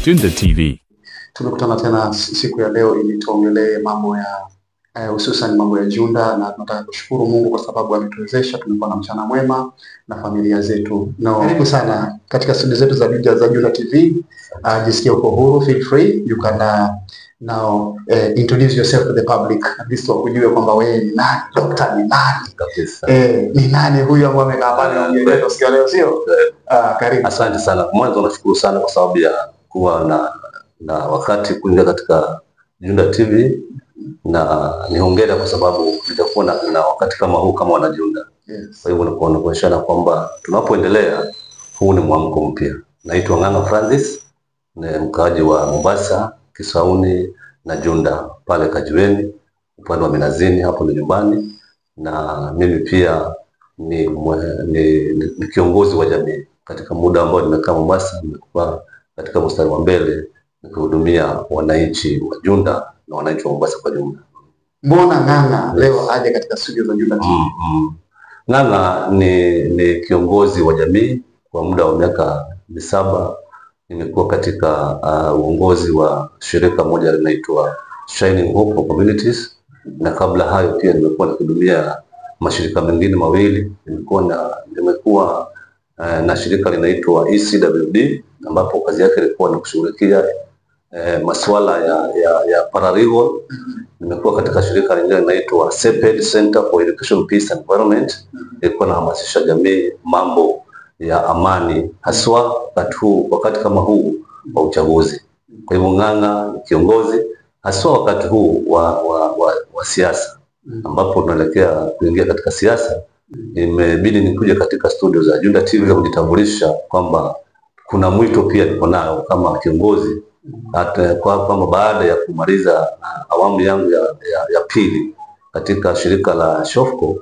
Junda TV. Tumekutana tena siku ya leo ili tuongelee mambo ya hususan mambo ya Junda, na tunataka kushukuru Mungu kwa sababu ametuwezesha, tumekuwa na mchana mwema na familia zetu. No, karibu sana katika studio zetu za Junda TV. Jisikie uko huru, feel free. You can now introduce yourself to the public. At least wakujue kwamba wewe ni nani, doctor ni nani? Kabisa. Ni nani huyu ambaye amekaa pale anaongea siku ya leo, sio? Karibu. Asante sana. Mwanzo nashukuru sana kwa sababu ya kuwa na wakati kuingia katika Junda TV, na ni hongera kwa sababu nitakuwa na wakati kama huu kama wanajunda. Kwa hivyo ni kuonyeshana kwamba tunapoendelea, huu ni mwamko mpya. Naitwa Ng'ang'a Francis, ni mkaaji wa Mombasa, Kisauni na Junda pale Kajiweni, upande wa Minazini, hapo ni nyumbani, na mimi pia ni kiongozi wa jamii. Katika muda ambao nimekaa Mombasa, nimekuwa katika mstari wa mbele nikihudumia wananchi wa Junda na wananchi wa Mombasa kwa jumla. Mbona Ng'ang'a leo aje katika studio za Junda TV? Ng'ang'a ni kiongozi wa jamii kwa muda wa miaka 7. Nimekuwa katika uongozi wa shirika moja linaitwa Shining Hope for Communities, na kabla hayo pia nimekuwa nikihudumia mashirika mengine mawili. Nimekuwa na shirika linaitwa ECWD ambapo kazi yake ilikuwa ni kushughulikia masuala ya paralegal. Nimekuwa katika shirika lingine linaitwa CEPED, Center for Education, Peace and Environment, ilikuwa nahamasisha jamii mambo ya amani, haswa wakati kama huu wa uchaguzi. Kwa hivyo Ng'ang'a ni kiongozi haswa wakati huu wa siasa ambapo tunaelekea kuingia katika siasa. Imebidi nikuje katika studio za Junda TV kujitambulisha kwamba kuna mwito pia niko nayo kama kiongozi, hata kwamba baada ya kumaliza awamu yangu ya pili katika shirika la Shofco,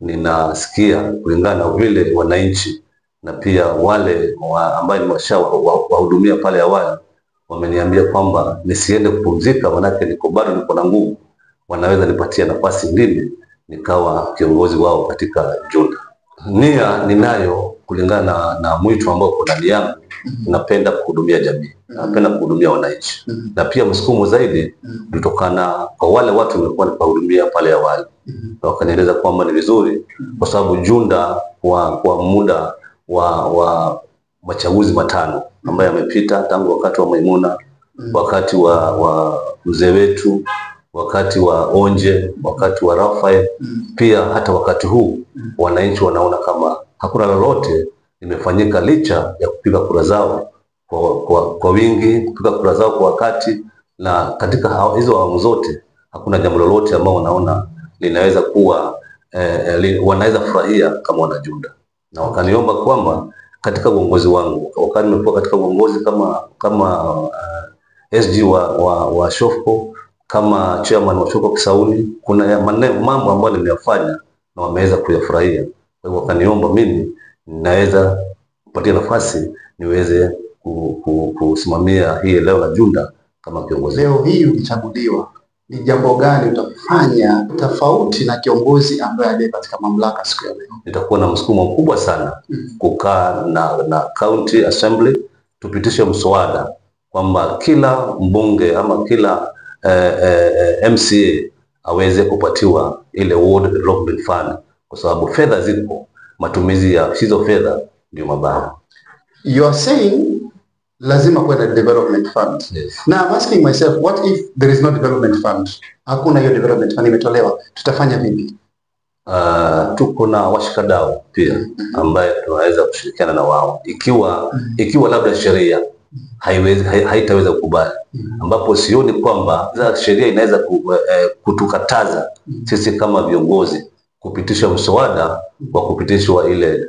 ninasikia kulingana na vile wananchi na pia wale ambaye nimesha wahudumia pale awali wameniambia kwamba nisiende kupumzika, manake niko bado niko na nguvu, wanaweza nipatia nafasi mimi nikawa kiongozi wao katika Junda. Nia ninayo kulingana na mwito ambao uko ndani yangu, napenda kuhudumia jamii, napenda kuhudumia wananchi, na pia msukumo zaidi ulitokana kwa wale watu nilikuwa nikiwahudumia pale awali, na wakanieleza kwamba ni vizuri kwa sababu Junda kwa muda wa machaguzi 5 ambayo yamepita tangu wakati wa Maimuna, wakati wa mzee wetu, wakati wa Onje, wakati wa Rafael, pia hata wakati huu wananchi wanaona kama hakuna lolote limefanyika licha ya kupiga kura zao kwa wingi, kupiga kura zao kwa wakati, na katika hizo awamu zote hakuna jambo lolote ambao wanaona linaweza kuwa wanaweza furahia kama wanajunda, na wakaniomba kwamba katika uongozi wangu, wakati nimekuwa katika uongozi kama SG wa Shofco, kama chairman wa Shofco Kisauni, kuna mambo ambayo nimeyafanya na wameweza kuyafurahia. Kwa hivyo wakaniomba mimi naweza kupatia nafasi niweze kusimamia hii eneo la Junda kama kiongozi. Leo hii ukichaguliwa, ni jambo gani utafanya tofauti na kiongozi ambaye aliye katika mamlaka siku ya leo? Nitakuwa na msukumo mkubwa sana kukaa na county assembly tupitishe mswada kwamba kila mbunge ama kila MCA aweze kupatiwa ile ward development fund, kwa sababu fedha zipo, matumizi ya hizo fedha ndio mabaya. You are saying lazima kuwe na development fund. Yes. Now I'm asking myself, what if there is no development fund? Hakuna hiyo development fund imetolewa, tutafanya vipi? Tuko na washikadau pia ambaye tunaweza kushirikiana na wao ikiwa labda sheria haiwezi haitaweza kukubali, ambapo sioni kwamba sheria inaweza kutukataza sisi kama viongozi kupitisha mswada wa kupitishwa ile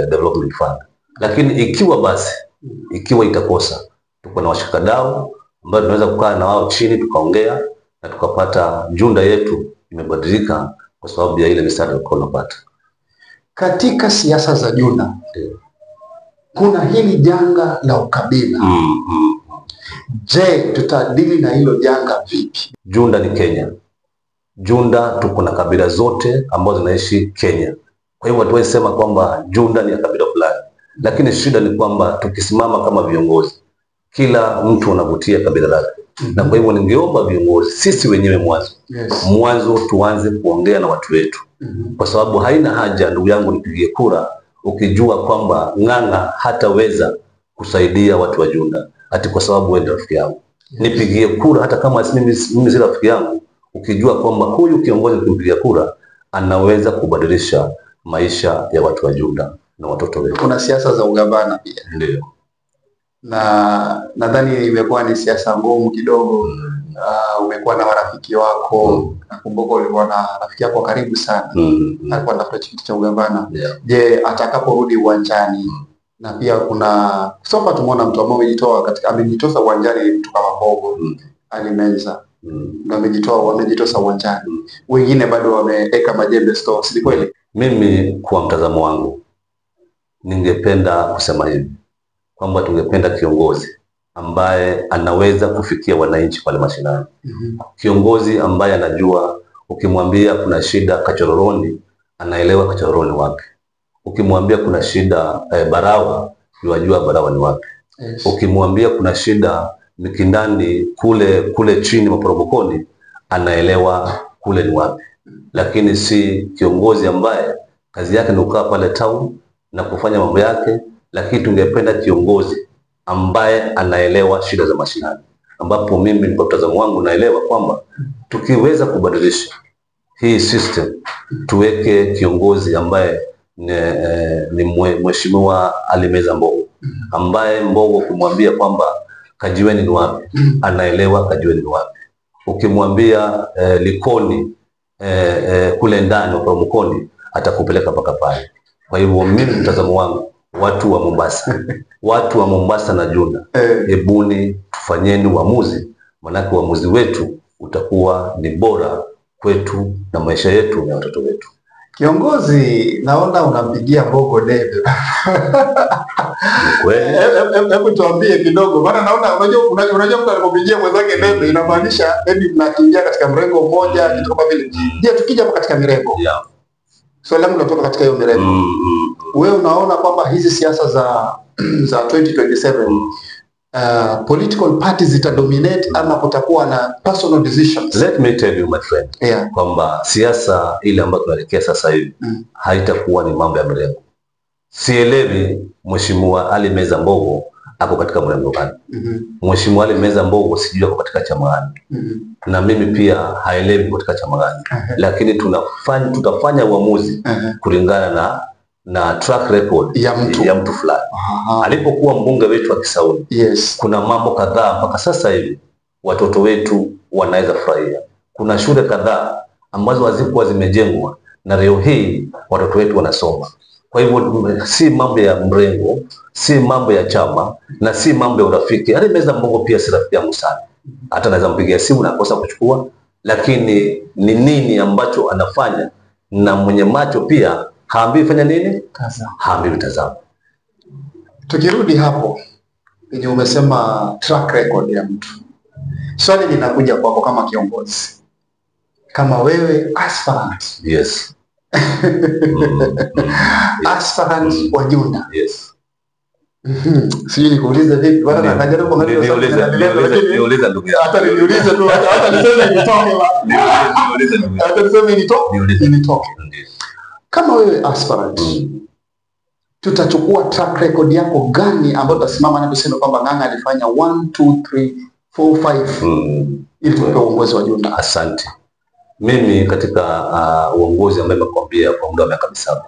development fund, lakini ikiwa basi ikiwa itakosa, tuko na washikadau ambao tunaweza kukaa na wao chini tukaongea na tukapata Junda yetu imebadilika kwa sababu ya ile misaada tulikuwa tunapata. Katika siasa za Junda Ndio. Kuna hili janga la ukabila. Je, tutadili na hilo janga vipi? Junda ni Kenya. Junda tuko na kabila zote ambazo zinaishi Kenya. Kwa hivyo hatuwezi sema kwamba Junda ni ya kabila fulani, lakini shida ni kwamba tukisimama kama viongozi Kila mtu anavutia kabila lake. Na kwa hivyo ningeomba viongozi sisi wenyewe mwanzo, mwanzo tuanze kuongea na watu wetu, kwa sababu haina haja ndugu yangu nipigie kura ukijua kwamba Ng'ang'a hataweza kusaidia watu wa Junda ati kwa sababu wewe ndio rafiki yangu. Nipigie kura hata kama mimi si rafiki yangu, ukijua kwamba huyu kiongozi ukimpigia kura anaweza kubadilisha maisha ya watu wa Junda na watoto wetu. Kuna siasa za ugavana pia. Ndio. Na nadhani imekuwa ni siasa ngumu kidogo. Umekuwa na marafiki wako. Nakumbuka ulikuwa na rafiki yako karibu sana. Alikuwa anatafuta kiti cha ugavana. Je, atakaporudi uwanjani, na pia kuna sofa tumeona mtu ambaye amejitoa katika, amejitosa uwanjani, mtu kama Mbogo, Ali Menza. Ndio wamejitosa uwanjani. Wengine bado wameweka majembe store, si kweli? Mimi kwa mtazamo wangu ningependa kusema hivi kwamba tungependa kiongozi ambaye anaweza kufikia wananchi pale mashinani. Kiongozi ambaye anajua ukimwambia kuna shida Kachororoni anaelewa Kachororoni wapi. Ukimwambia kuna shida Barawa, yajua Barawa ni wapi. Ukimwambia kuna shida Mikindani kule chini maporomokoni, anaelewa kule ni wapi. Lakini si kiongozi ambaye kazi yake ni kukaa pale town na kufanya mambo yake, lakini tungependa kiongozi ambaye anaelewa shida za mashinani, ambapo mimi kwa mtazamo wangu naelewa kwamba tukiweza kubadilisha hii system, tuweke kiongozi ambaye ni Mheshimiwa Ali Meza Mbogo, ambaye Mbogo kumwambia kwamba Kajiweni ni wapi, anaelewa Kajiweni ni wapi. Ukimwambia Likoni kule ndani Maporomokoni, atakupeleka mpaka pale. Kwa hivyo mimi mtazamo wangu, watu wa Mombasa, watu wa Mombasa na Junda, hebuni tufanyeni uamuzi, manake uamuzi wetu utakuwa ni bora kwetu na maisha yetu na watoto wetu. Kiongozi, naona unampigia Mbogo debe. Hebu tuambie kidogo, maana naona unajua mtu anapopigia mwenzake debe inamaanisha maybe mnakimbia katika mrengo mmoja, kitu kama vile. Je, tukija hapo katika mirengo? Swali langu linatoka katika hiyo mirengo. Wewe unaona kwamba hizi siasa za 2027 political parties zitadominate ama kutakuwa na personal decisions? Let me tell you my friend, kwamba siasa ile ambayo tunaelekea sasa hivi haitakuwa ni mambo ya mrengo. Sielewi Mheshimiwa Ali Meza Mbogo ako katika mrengo gani. Mheshimiwa Ali Meza Mbogo sijui ako katika chama gani. Na mimi pia haelewi katika chama gani. Lakini tutafanya uamuzi kulingana na track record ya mtu fulani. Alipokuwa mbunge wetu wa Kisauni, kuna mambo kadhaa mpaka sasa hivi watoto wetu wanaweza furahia. Kuna shule kadhaa ambazo hazikuwa zimejengwa na leo hii watoto wetu wanasoma. Kwa hivyo si mambo ya mrengo, si mambo ya chama na si mambo ya urafiki. Ali Meza Mbogo pia si rafiki yangu sana. Hata naweza mpigia simu na kosa kuchukua, lakini ni nini ambacho anafanya, na mwenye macho pia haambiwi fanya nini? Tazama. Haambiwi tazama. Tukirudi hapo yenye umesema track record ya mtu, swali linakuja kwako kama kiongozi, kama wewe aspirant. Yes. Aspirant wa Junda. Yes. Sijui nikuulize vipi bwana, najaribu kuangalia. Niulize ndugu yangu. Hata niulize tu, hata niseme nitoke. Niulize ndugu yangu. Hata niseme nitoke. Kama wewe aspirant, tutachukua track record yako gani ambayo tutasimama na kusema kwamba Ng'ang'a alifanya 1 2 3 4 5 ili tupe uongozi wa Junda? Asante. Mimi katika uongozi ambao nimekuambia kwa muda wa miaka 7,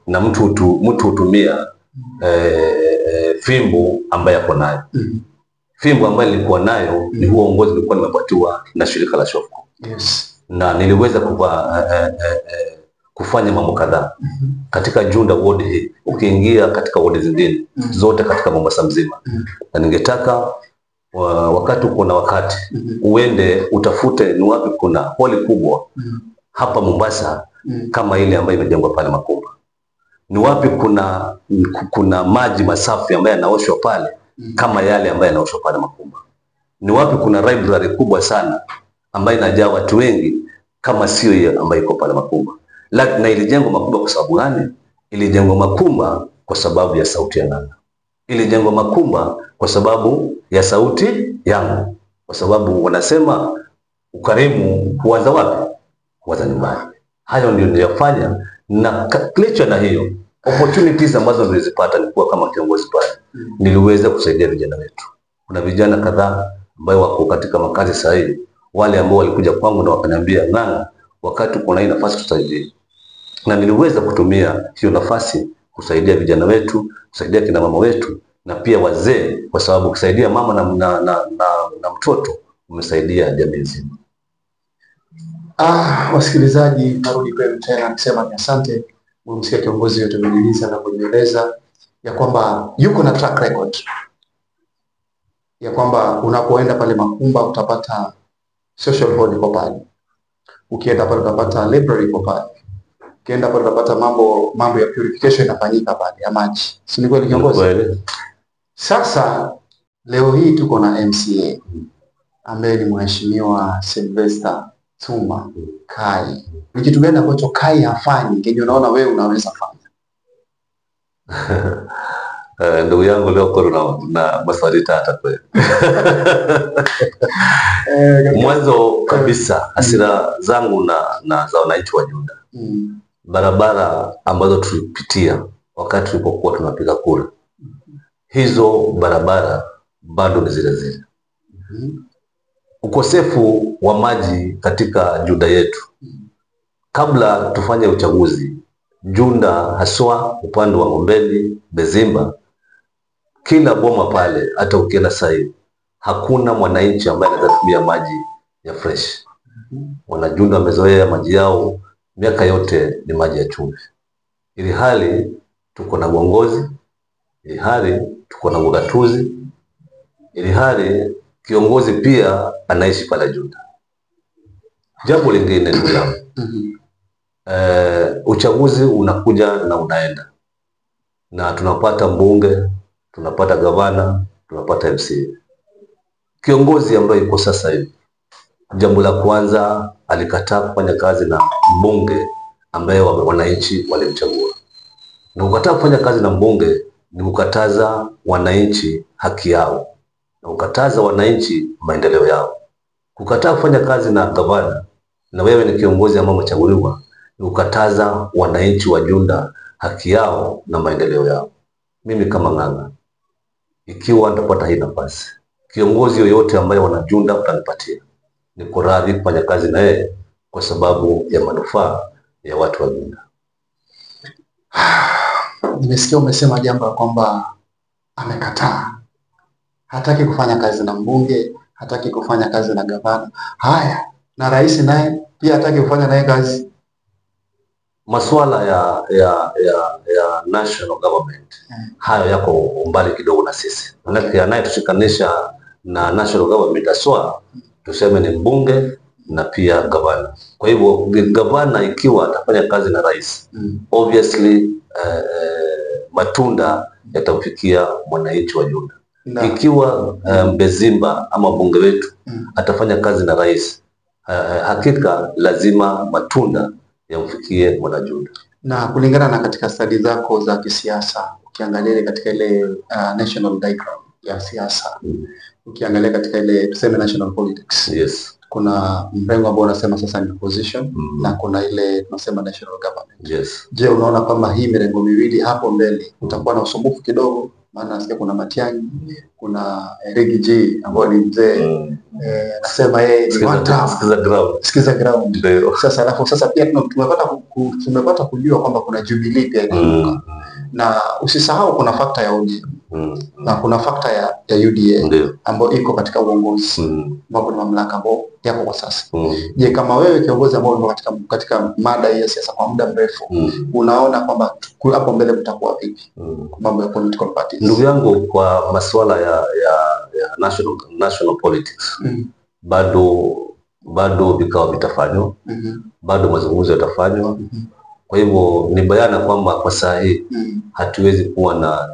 na mtu hutumia fimbo ambayo yako nayo. Fimbo ambayo nilikuwa nayo ni huo uongozi nilikuwa nimepatiwa na shirika la Shofco. Yes. Na niliweza kufanya mambo kadhaa katika Junda ward hii, ukiingia katika ward zingine zote katika Mombasa mzima. Na ningetaka wakati uko na wakati uende utafute ni wapi kuna holi kubwa hapa Mombasa kama ile ambayo imejengwa pale Makumba. Ni wapi kuna maji masafi ambayo yanaoshwa pale kama yale ambayo yanaoshwa pale Makumba. Ni wapi kuna library kubwa sana ambayo inajaa watu wengi kama sio ile ambayo iko pale Makumba. Na ilijengwa Makumba kwa sababu gani? Ilijengwa Makumba kwa sababu ya sauti ya Ng'ang'a. Ilijengwa Makumba kwa sababu ya sauti yangu, kwa sababu wanasema ukarimu huanza wapi? Huanza nyumbani. Hayo ndio niliyofanya, na licha na hiyo opportunities ambazo nilizipata nilikuwa kama kiongozi pale, niliweza kusaidia vijana wetu. Kuna vijana kadhaa ambao wako katika makazi sahihi, wale ambao walikuja kwangu na wakaniambia, Ng'ang'a, wakati kuna hii nafasi tusaidie, na niliweza kutumia hiyo nafasi kusaidia vijana wetu, kusaidia kina mama wetu na pia wazee, kwa sababu kusaidia mama na mtoto umesaidia jamii nzima. Wasikilizaji, narudi kwenu tena nikisema ni asante. Umemsikia kiongozi wetu Benedisa na kujieleza ya kwamba yuko na track record ya kwamba unapoenda pale Makumba utapata social hall iko pale, ukienda pale utapata library iko pale, ukienda pale utapata mambo ya purification inafanyika pale ya maji, si ni kweli kiongozi? Kweli. Sasa leo hii tuko na MCA ambaye ni Mheshimiwa Sylvester Tsuma Kai. Ni kitu gani ambacho Kai hafanyi kenye unaona wewe unaweza fanya? Ndugu yangu leo kweli na maswali tata kweli. Mwanzo kabisa hasira zangu na za wananchi wa Juda, barabara ambazo tulipitia wakati tulipokuwa tunapiga kura, hizo barabara bado ni zile zile. Ukosefu wa maji katika Juda yetu, kabla tufanye uchaguzi, Junda haswa upande wa Ngombeni, Bezimba, kila boma pale, hata ukienda sasa hivi hakuna mwananchi ambaye anaweza kutumia maji ya fresh. Wanajunda wamezoea maji yao miaka yote ni maji ya chumvi, ili hali tuko na uongozi, ili hali tuko na ugatuzi, ili hali kiongozi pia anaishi pale Junda. Jambo lingine ndugu yangu, uchaguzi unakuja na unaenda, na tunapata mbunge, tunapata gavana, tunapata MCA. Kiongozi ambaye yuko sasa hivi, jambo la kwanza alikataa kufanya kazi na mbunge ambaye wananchi walimchagua. Na kukataa kufanya kazi na mbunge ni kukataza wananchi haki yao, na kukataza wananchi maendeleo yao. Kukataa kufanya kazi na gavana, na wewe ni kiongozi ambaye umechaguliwa, ni kukataza wananchi wa Junda haki yao na maendeleo yao. Mimi kama Ng'ang'a, ikiwa nitapata hii nafasi, kiongozi yoyote ambaye wanajunda utanipatia, niko radhi kufanya kazi na yeye kwa sababu ya manufaa ya watu wa Junda. Nimesikia umesema jambo la kwamba amekataa, hataki kufanya kazi na mbunge, hataki kufanya kazi na gavana. Haya, na rais naye pia hataki kufanya naye kazi. Masuala ya national government hayo yako umbali kidogo na sisi, manake anayetushikanisha na national government haswa tuseme ni mbunge na pia gavana. Kwa hivyo gavana ikiwa atafanya kazi na rais, obviously matunda yatamfikia mwananchi wa Junda. Ikiwa Mbezimba ama mbunge wetu atafanya kazi na rais, hakika lazima matunda yamfikie mwanajunda. Na kulingana na katika stadi zako za kisiasa, ukiangalia katika ile national diagram ya siasa, ukiangalia katika ile tuseme national politics, yes, kuna mrengo ambao unasema sasa ni opposition, na kuna ile tunasema national government. Yes. Je, unaona kwamba hii mirengo miwili hapo mbele utakuwa na usumbufu kidogo? Maana nasikia kuna Matiang'i, kuna Riggy G ambaye ni mzee, anasema yeye ni one term. Sikiza ground. Sikiza ground. Ndio. Sasa alafu sasa pia tumepata kujua kwamba kuna Jubilee pia inaibuka. Na usisahau kuna factor ya ODM na kuna factor ya UDA ambayo iko katika uongozi, ambapo ni mamlaka ambayo yako kwa sasa. Je, kama wewe kiongozi ambao uko katika mada hii ya siasa kwa muda mrefu, unaona kwamba hapo mbele kutakuwa vipi kwa mambo ya political parties? Ndugu yangu, kwa masuala ya national politics, bado vikao vitafanywa, bado mazungumzo yatafanywa. Kwa hivyo ni bayana kwamba kwa saa hii hatuwezi kuwa na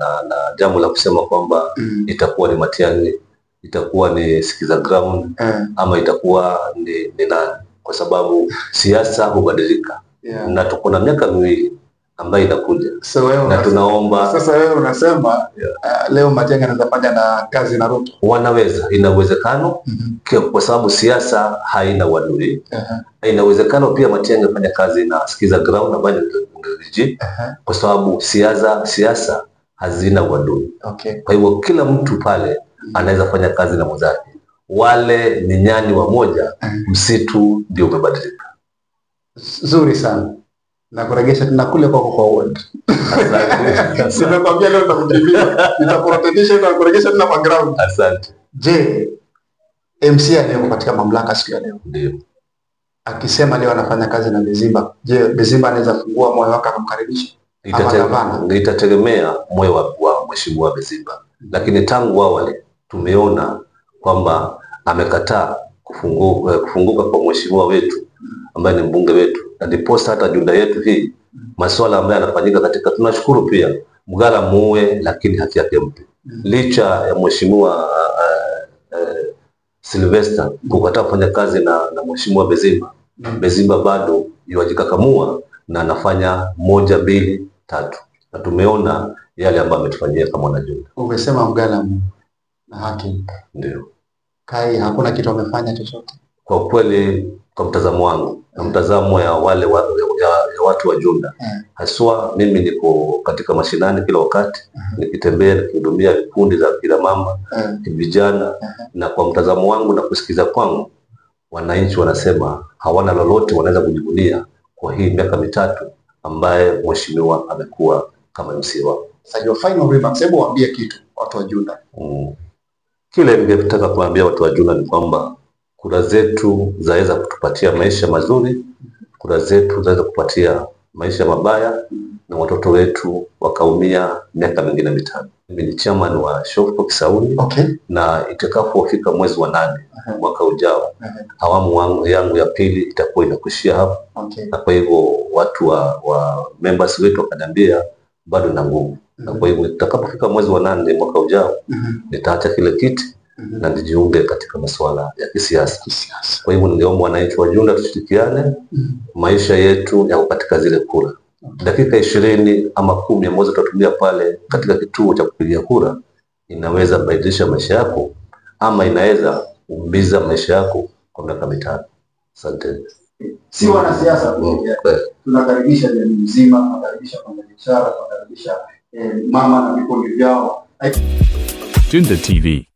jambo la kusema kwamba itakuwa ni Matiang'i, itakuwa ni Sikiza Ground, ama itakuwa ni nani, kwa sababu siasa hubadilika. Na tuko na miaka miwili ambayo inakuja. So wewe Na tunaomba sasa wewe unasema leo Matiang'i anaweza fanya na kazi na Ruto. Wanaweza, ina uwezekano kwa sababu siasa haina uadui. Ina uwezekano pia Matiang'i afanya kazi na Skiza Ground ambayo ni Riggy, kwa sababu siasa hazina uadui. Kwa hivyo kila mtu pale anaweza fanya kazi na mwenzake. Wale ni nyani wa moja, msitu ndio umebadilika. Zuri sana. Na kuregesha tena kule kwako kwa ward. Asante. Nimekwambia leo nitakukimbia, nitakurotetisha na kuregesha tena kwa ground. Asante. Je, MC aliyeko katika mamlaka siku ya leo Ndio. akisema leo anafanya kazi na Bezimba, je, Bezimba anaweza fungua moyo wake akamkaribisha? Ama gavana? Itategemea moyo wa Mheshimiwa Bezimba, lakini tangu awali tumeona kwamba amekataa kufunguka kwa mheshimiwa wetu ambaye ni mbunge wetu, na ndiposa hata Junda yetu hii masuala ambayo yanafanyika katika, tunashukuru pia Mgala muue, lakini haki yake mpe. Licha ya mheshimiwa Sylvester kukataa kufanya kazi na mheshimiwa Bezimba, Bezimba bado yuajikakamua na anafanya 1 2 3, na tumeona yale ambayo ametufanyia kama wanajunda. Umesema Mgala na haki mpe. Ndio. Kai hakuna kitu amefanya chochote. Kwa kweli, kwa mtazamo wangu na mtazamo ya wale ya watu wa Junda, haswa mimi niko katika mashinani kila wakati, nikitembea nikihudumia vikundi za kina mama, vijana, na kwa mtazamo wangu na kusikiza kwangu, wananchi wanasema hawana lolote wanaweza kujivunia kwa hii miaka 3 ambaye mheshimiwa amekuwa kama MC wao. Sasa your final remarks, hebu waambie kitu watu wa Junda. Kile ningetaka kuambia watu wa Junda ni kwamba kura zetu zaweza kutupatia maisha mazuri, kura zetu zaweza kupatia maisha mabaya, na watoto wetu wakaumia miaka mingine 5. Mimi ni chairman wa Shofco Kisauni. Na itakapofika mwezi wa 8 mwaka ujao, awamu yangu ya pili itakuwa inakuishia hapo. Na kwa hivyo watu wa members wetu wakaniambia bado na nguvu. Na kwa hivyo itakapofika mwezi wa 8 mwaka ujao, nitaacha kile kiti na nijiunge katika masuala ya kisiasa. Kwa hivyo ningeomba wananchi wa Junda tushirikiane, maisha yetu yako katika zile kura. Dakika 20 ama 10 ambazo tutatumia pale katika kituo cha kupigia kura inaweza badilisha maisha yako ama inaweza umiza maisha yako kwa miaka 5. Asante. Si wanasiasa pekee yake. Tunakaribisha jamii nzima, tunakaribisha wafanyabiashara, tunakaribisha mama na vikundi vyao. Junda TV.